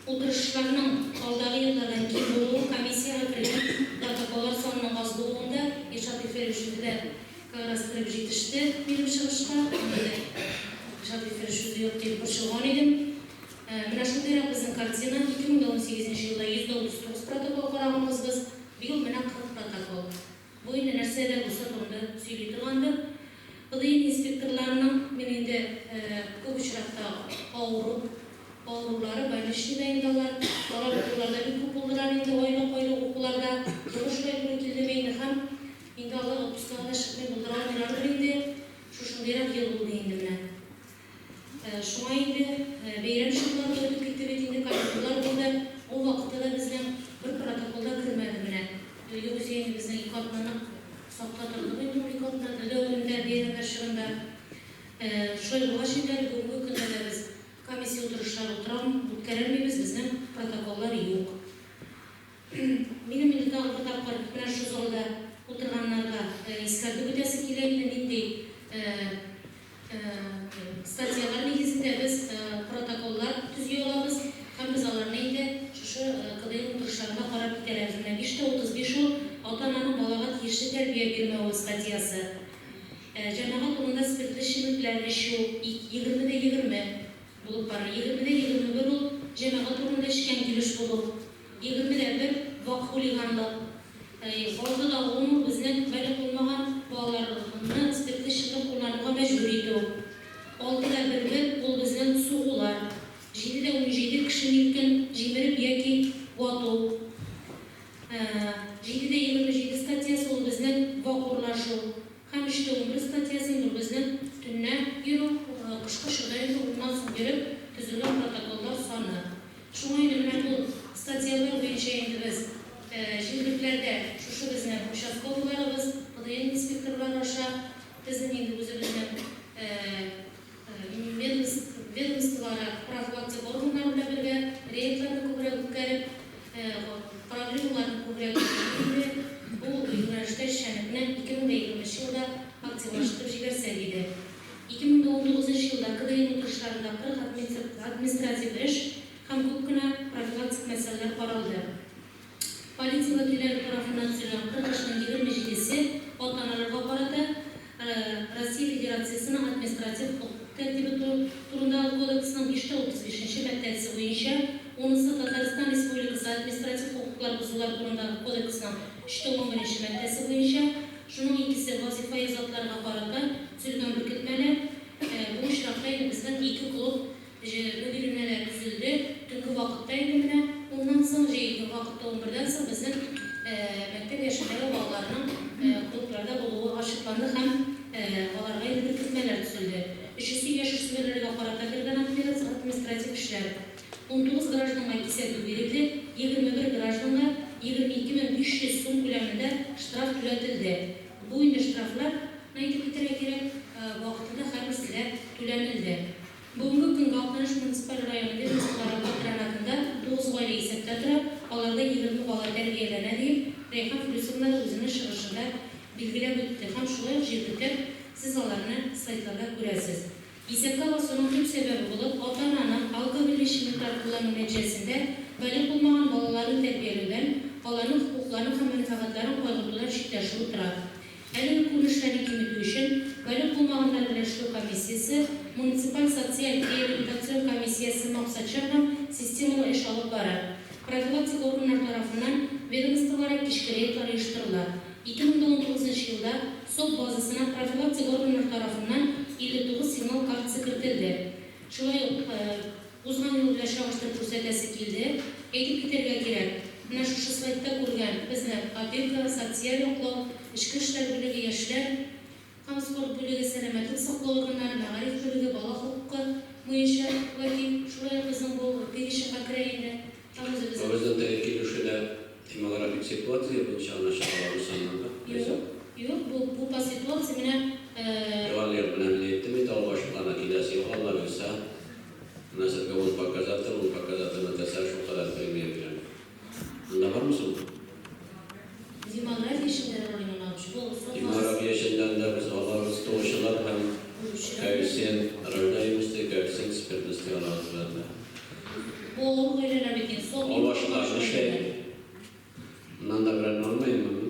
Утырышларның алдагы еллардан ким булуы комиссиягә кергән протоколлар санының аз булуында, Илшат Илфәрович үзе дә как раз кереп җитеште минем чыгышка, анда да Илшат Илфәрович үзе юк дип борчылган идем. Менә шундыйрак безнең картина, 2018 нче елда 139 протокол караганбыз без, быел менә 40 протокол. Бу инде нәрсә дә булса турында сөйли торгандыр. ПДИ инспекторларының, мин инде күп очракта авыру, авырулары, больничныйда инде алар. Алар укуларда бик күп булдылар инде, айлык-айлык укуларда. Быел шулай туры килдеме инде һәм инде алар отпускага да чыкмый булдыра алмыйлардыр инде. Шушындыйрак ел булды инде менә. Шуңа инде бәйрәм чорлары да үтеп китте бит инде, каникуллар булды. Ул вакытта да безнең бер протокол да кермәде менә. Югыйсә инде безнең ике атна нык сакта тордык инде ул ике атна дәверендә, бәйрәмнәр чорында. Шулай булгач инде әле бүгенге көндә дә без комиссия утырышлары утырам, үткәрелмибез, безнең протоколлар юк. Минем инде тагын бер тапкыр менә шушы залда утырганнарга искәртеп үтәсе килә инде, нинди статьялар нигезендә без протоколлар төзи алабыз һәм без аларны инде шушы КДН утырышларында карап китәләрбез. Менә 5 тә 35 ул ата-ананың балага тиешле тәрбия бирмәве статьясы. Җәмәгать урынында спиртлы эчемлекләр эчү, 20 дә 20 булып бара. 20 дә 21 ул җәмәгать урынында эчкән килеш булу. 21 вак хулиганлык. Алты да ун ул безнең балигъ булмаган балаларны спиртлы эчемлек куллануга мәҗбүр итү. Алты да бер бер ул безнең сугулар. Җиде дә 17 кеше милкен җимереп яки вату. Җиде дә 27 статьясы ул безнең вак урлашу. Һәм өч тә 11 статьясы инде ул безнең төнлә йөрү, кышкы чорда инде уннан соң йөреп төзелгән протоколлар саны. Шуңа инде менә бу статьялар буенча инде без җирлекләрдә шушы безнең участковыйларыбыз, ПДН инспекторлары аша безнең инде үзебезнең ведомствоара профилактика органнары белән бергә рейдларны күбрәк үткәреп, проблемаларны күбрәк билгеләп инде бу юнәлештә эшчәнлекне 2020 елда активлаштырып җибәрсәк иде. 2019 нчы елда КДН утырышларында 40 административ эш һәм күп кенә профилактик мәсьәләләр каралды. Полиция вәкилләре тарафыннан төзелгән 40 эшнең 27 се ата-аналарга карата Россия Федерациясенең Административ хокук тәртибе турындагы кодексның 5 тә 35 нче маддәсе буенча, унысы Татарстан Республикасы Административ хокуклар бозулар турындагы кодексның 3 тә 11 нче маддәсе буенча, шуның икесе вазыйфаи затларга карата төзелгән беркетмәләр. Бу очракта инде безнең ике клуб мөдиренә дә төзелде. Төнге вакытта инде менә уннан соң, җәйге вакытта 11дән соң безнең мәктәп яшендәге балаларның клубларда булуы ачыкланды һәм аларга инде беркетмәләр төзелде. Өчесе яшүсмерләргә карата кергән административ эшләр. 19 гражданга кисәтү бирелде, 21 гражданга 22 мең 500 сум күләмендә штраф түләтелде. Бу инде штрафлар, әйтеп китәргә кирәк, вакытында һәрберсе дә түләнелде. Бүгенге көнгә Актаныш муниципаль районы ведомстволары патронатында 9 гаилә исәптә тора, аларда 20 бала тәрбияләнә, диеп Рәйхан Флүсовна да үзенең чыгышында билгеләп үтте һәм шулай ук җирлектә сез аларны слайдларда күрәсез. Исәпкә басуның төп сәбәбе булып ата-ананың алкогольле эчемлекләр куллану нәтиҗәсендә балигъ булмаган балаларын тәрбияләүдән, аларның хокукларын һәм мәнфәгатьләрен кайгыртудан читләшүе тора. Әлеге күренешләрне киметү өчен балигъ булмаганнар белән эшләү комиссиясе, муниципаль социаль реабилитацион комиссиясе максатчан һәм системалы эш алып бара. Профилактик органнар тарафыннан ведомствоара кичке рейдлар оештырыла. 2019 нчы елда СОП базасына профилактик органнар тарафыннан 59 сигнал картасы кертелде. Шулай ук узган ел белән чагыштырып күрсәтәсе килде. Әйтеп китәргә кирәк, менә шушы слайдта күргән безнең опека, социаль яклау, эчке эшләр бүлеге, яшьләр һәм спорт бүлеге, сәламәтлек саклау органнары, мәгариф бүлеге, бала хокукы буенча вәкил, шулай ук безнең бу переченьга керә инде һәм үзебезнең. Безнең теге килешүдә Демографик ситуация буенча гына чыга бу саннарда. Юк, юк, бу, бу по ситуации менә. Иван Лев белән мин әйттем бит, алга ачыклана, киләсе елга Алла бирсә, менә сезгә ун показатель, ун показатель үтәсә, шулкадәр премия бирәм. Монда бармы соң бу? Демография эчендә дә Ралин Иванович, бу соң. Демография эченнән дә без алабыз туучылар һәм коэффициент рождаемости, коэффициент смертности алабыз без анда. Бу авыр гаиләләр. гаиләләр бит инде сок Алмашлар нишләй? Моннан да берәрне алмыйммы мин?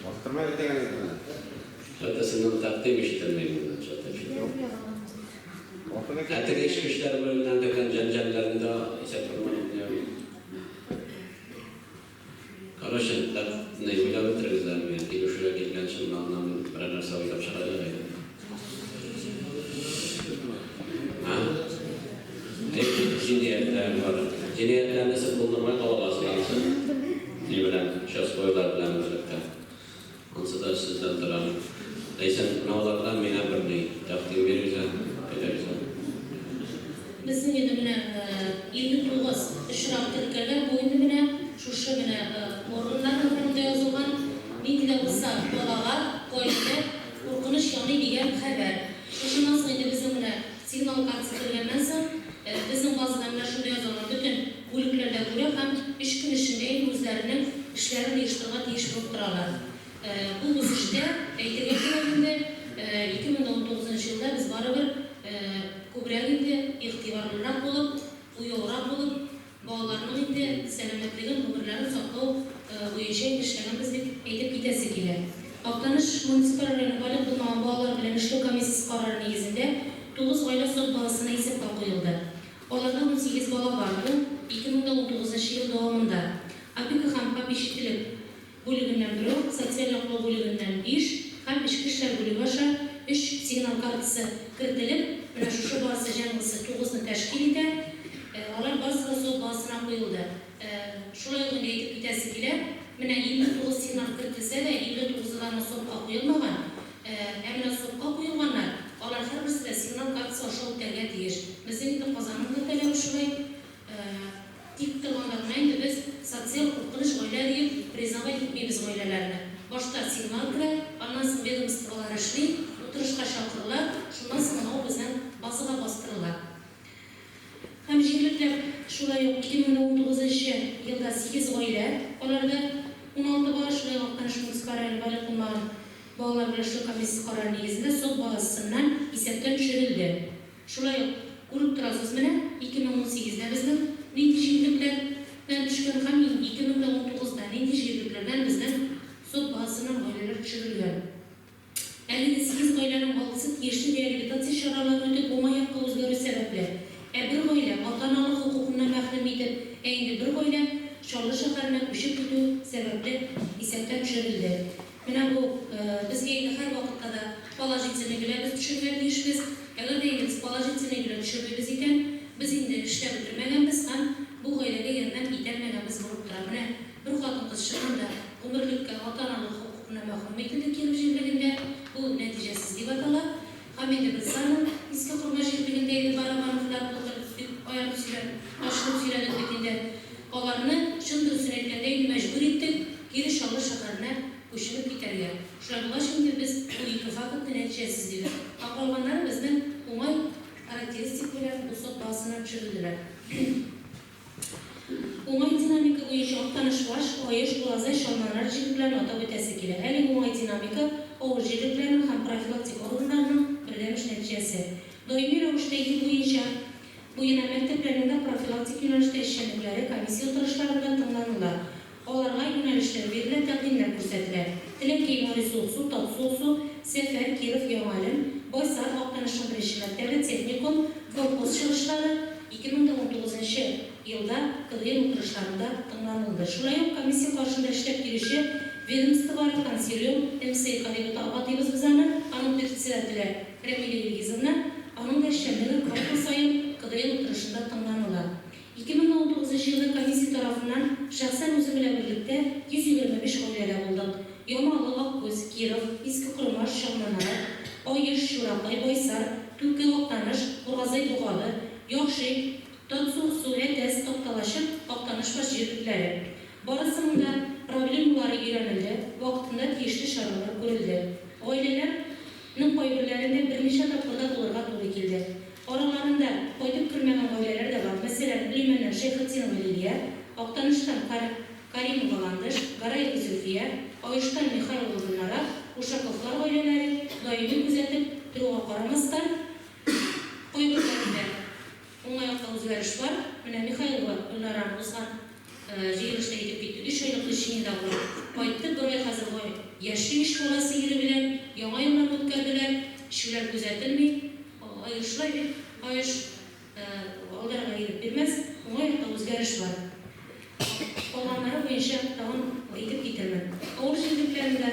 Бастырма бит дигән инде менә. Хәтта синнән тәкъдим ишетелми моннан, чата ишетелми. Ә теге эчке эшләр бүлегеннән кергән җәнҗалләрне дә исәпкә алмадым. Короче, так, ни, уйлап бетерегез әле, мин килешүгә килгәнче, менә аннан мин берәр нәрсә уйлап чыгачак идем. А? Әйт, җинаятьләр бар. Җинаятьләрне сез булдырмый кала аласыз анысы. Ни белән, участковыйлар белән берлектә. Анысы да сездән тора. Ләйсән, менә алардан миңа бер ни, тәкъдим бирегез әле, әйдәгез әле. Безнең инде менә 59 очрак теркәлгән, бу инде менә шушы менә органнар рухында язылган, нинди дә булса балага, гаиләгә куркыныч яный дигән хәбәр. Шушыннан соң инде безнең менә сигнал картасы кергәннән соң, безнең базада менә шунда язылган бөтен бүлекләр дә күрә һәм өч көн эчендә инде үзләренең эшләрен оештырырга тиеш булып торалар. Бу үсештә, әйтергә кирәк инде, 2019 нчы елда без барыбер күбрәк инде игътибарлырак булып, уяурак булып, балаларның инде сәламәтлеген, гомерләрен саклау буенча инде эшләгәнбез дип әйтеп китәсе килә. Актаныш муниципаль районы балигъ булмаган балалар белән эшләү комиссиясе карары нигезендә тугыз гаилә сот баласына исәпкә куелды. Аларда 18 бала бар, бу, 2019 нчы ел дәвамында. Опека һәм попечительлек бүлегеннән берәү, социаль яклау бүлегеннән биш һәм эчке эшләр бүлеге аша өч сигнал картасы кертелеп, менә шушы барысы җәмгысы тугызны тәшкил итә. Алар барысы да сот базасына куелды. Шулай ук инде әйтеп китәсе килә, менә 59 сигнал кертелсә дә, 59-ы да аны сотка куелмаган. Ә менә сотка куелганнар, алар һәрберсе дә сигнал картасы аша үтәргә тиеш. Безнең инде Казанның да таләбе шулай. Тик торганда гына инде без социаль куркыныч гаилә диеп признавать итмибез гаиләләрне. Башта сигнал керә, аннан соң ведомстволар эшли, утырышка чакырыла, шуннан соң гына ул безнең базага бастырыла. Һәм җирлекләр шулай ук 2019 нчы елда сигез гаилә, аларда 16 бала, шулай ук Актаныш муниципаль районы балигъ булмаган балалар белән эшләү комиссиясе карары нигезендә суд базасыннан исәптән төшерелде. Шулай ук, күреп торасыз менә, 2018 дә безнең нинди җирлекләр дән төшкән һәм 2019 да нинди җирлекләрдән безнең суд базасыннан гаиләләр төшерелгән. Әлеге сигез гаиләнең алтысы тиешле реабилитация чаралары үтеп, уңай якка үзгәрү сәбәпле, ә бер гаилә ата-аналык хокукыннан мәхрүм итеп, ә инде бер гаилә Чаллы шәһәренә күчеп китү сәбәпле исәптән төшерелде. Менә бу безгә инде һәрвакытта да положительный белән без төшерергә тиешбез. Әгәр дә инде без положительный белән төшермибез икән, без инде эшләп бетермәгәнбез һәм бу гаиләгә ярдәм итәлмәгәнбез булып тора. Менә бер хатын-кыз чыннан да гомерлеккә ата-аналык хокукыннан мәхрүм ителде Киров җирлегендә. Бу нәтиҗәсез дип атала. Һәм инде без аның Иске Кормаш җирлегендә инде Барабановлар булды дип аерып сөйләп, ачылып сөйләдек бит инде. Аларны, чын дөресен әйткәндә, инде мәҗбүр иттек кире Чаллы шәһәренә күченеп китәргә. Шулай булгач инде без бу ике фактны нәтиҗәсез дибез. Ә калганнары безнең уңай характеристика белән бу сот базасына төшерелделәр. Уңай динамика буенча Актанышбаш, Аеш, Уразай, Чалманар җирлекләрен атап үтәсе килә. Әлеге уңай динамика, авыл җирлекләренең һәм профилактик органнарының бердәм эш нәтиҗәсе. Даими рәвештә ел буенча буена мәктәпләрнең дә профилактик юнәлештә эшчәнлекләре комиссия утырышларында тыңланыла. Аларга юнәлешләр бирелә, тәкъдимнәр күрсәтелә. Теләкәй, Мари Суыксу, Тат Суыксу, Сәфәр, Киров, Яңа Әлем, Байсар, Актанышның беренче мәктәбе, техникум, Форпост чыгышлары 2019 нчы елда КДН утырышларында тыңланылды. Шулай ук комиссия каршында эшләп килүче ведомствоара консилиум, МСК дип атыйбыз без аны, аның председателе Рәмилә Илгизовна, аның да эшчәнлеге квартал саен КДН утырышында тыңланыла. 2019 нчы елда комиссия тарафыннан шәхсән үзем белән берлектә 125 гаиләдә булдык. Ямалы, Аккүз, Киров, Иске Кормаш, Чалманарат, Аеш, Чуракай, Байсар, Түке, Актаныш, Уразай Богады, Яхшый, Тат Суыксу, Әтәс, Такталачык, Актанышбаш җирлекләре. Барысының да проблемалары өйрәнелде, вакытында тиешле чаралар күрелде. Гаиләләр ның кайберләрендә берничә тапкыр да булырга туры килде. Араларында кайтып кермәгән гаиләләр дә бар. Мәсәлән, Лөймәннән Шәйхетдинова Лилия, Актаныштан Каримова Ландыш, Гараева Зөлфия, Аештан Михайлова Гөлнара, Ушаковлар гаиләләре даими күзәтеп торуга карамастан, кайберләрендә. үзгәреш бар. Менә Михайлова Гөлнараны узган җыелышта әйтеп китте, өч айлык лечениедә булып кайтты. Бер ай хәзер бай яши өч баласы ире белән. Яңа елларны үткәрделәр. Эчүләр күзәтелми. Аерышлай бит, аеш алдарга ирек бирмәс. Уңай якта үзгәреш бар. Калганнары буенча тагын әйтеп китермен. Авыл җирлекләрендә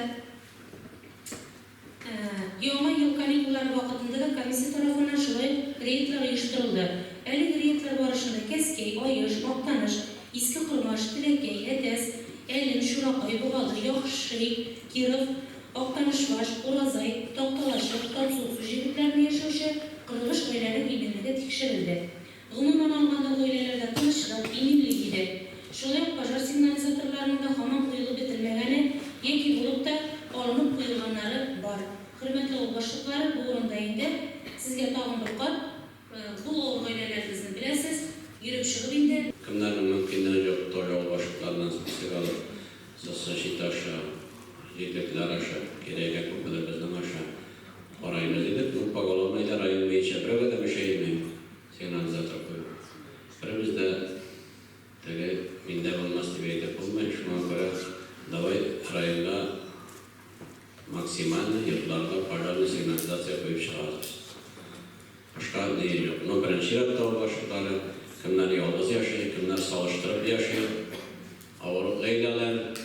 Яңа ел каникуллары вакытында да комиссия тарафыннан шулай ук рейдлар оештырылды. Әлеге рейдлар барышында Кәзкәй, Аеш, Актаныш, Иске Кормаш, Теләкәй, Әтәс, Әлем, Чуракай, Богалы, Яхшый, Киров, Актанышбаш, Уразай, Такталачык, Татсуксу җирлекләрендә яшәүче 43 гаиләнең иминлеге тикшерелде. Гомумән алганда, гаиләләрдә тынычлык, иминлек иде. Шулай ук пожар сигнализаторларының да һаман куелып бетермәгәне яки булып та, алынып куелганнары бар. Хөрмәтле авыл башлыклары, бу урында инде сезгә тагын бер кат, бу авыр гаиләләребезне беләсез, йөреп чыгып инде. Кемнәрнең мөмкинлеге юк, тоже авыл башлыкларыннан список алып, соцзащита аша, җирлекләр аша, кирәгә күпмедер безнең аша караймыз идек. Ну, поголовно әйдә район буенча берәүгә дә мешәйми. Сигнализатор кую. Беребез дә теге миндә булмас дип әйтеп булмый, шуңа күрә давай районда максимально йортларга пожарный сигнализация куеп чыгабыз без. Башка ни юк. Ну, беренче чиратта авыл башлыклары, кемнәр ялгыз яши, кемнәр салыштырып яши, авыр гаиләләр.